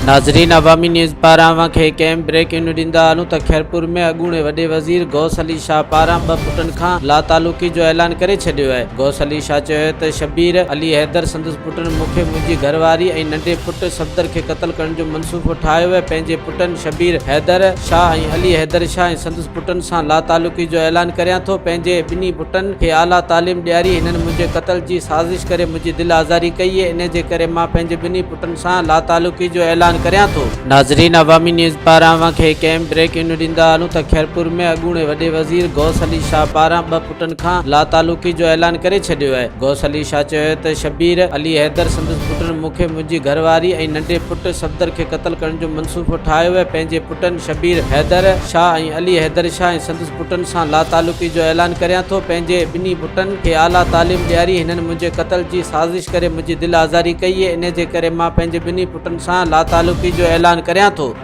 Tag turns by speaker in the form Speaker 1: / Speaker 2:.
Speaker 1: ناظرين عوامي نيوز پاران اوهان کي هڪ اهم بريڪنگ نيوز ڏيندا هلون ته خيرپور ۾ اڳوڻي وڏي وزير غوث علي شاهه پاران ٻه پٽن کان لاتعلقي جو اعلان ڪري ڇڏيو آهي. غوث علي شاهه چيو ته شبير علي حيدر سندس پٽن مون کي منهنجي گهر واري ۽ ننڍي پٽ صفدر کي قتل ڪرڻ جو منصوبو ٺاهيو ۽ پنهنجي پٽن شبير حيدر شاهه ۽ علي حيدر شاهه ۽ سندس پٽن سان لاتعلقي جو اعلان ڪريان ٿو پنهنجي ٻنهي پٽن کي اعليٰ تعليم ڏياري هنن منهنجي قتل جي سازش ڪري منهنجي دل آزاري ڪئي انهي جي ڪري مان پنهنجي ٻنهي پٽن سان لاتعلقي جو اعلان ڪريان ٿو. ناظرين عوامي نيوز پاران اوهان کي هڪ اهم بريڪنگ نيوز ڏيندا هلون ته خيرپور ۾ اڳوڻي وڏي وزير غوث علي شاهه پاران ٻه پٽن کان لاتعلقي جو اعلان ڪري ڇڏيو آهي. غوث علي شاهه چيو ته شبير علي حيدر سندس پٽن مون کي منهنجي گهر واري ۽ ننڍي پٽ صفدر کي قتل ڪرڻ جو منصوبو ٺاهيو ۽ پنهنجي پٽن شبير حيدر شاهه ۽ علي حيدر شاهه ۽ سندس پٽن سان لاتعلقي جو اعلان ڪريان ٿو، پنهنجي ٻنهي پٽن کي اعليٰ تعليم ڏياري هنن منهنجي قتل جي سازش ڪري منهنجي دل آزاري ڪئي، انهي جي ڪري مان پنهنجي ٻنهي پٽن سان لاتعلقي جو اعلان ڪريان ٿو.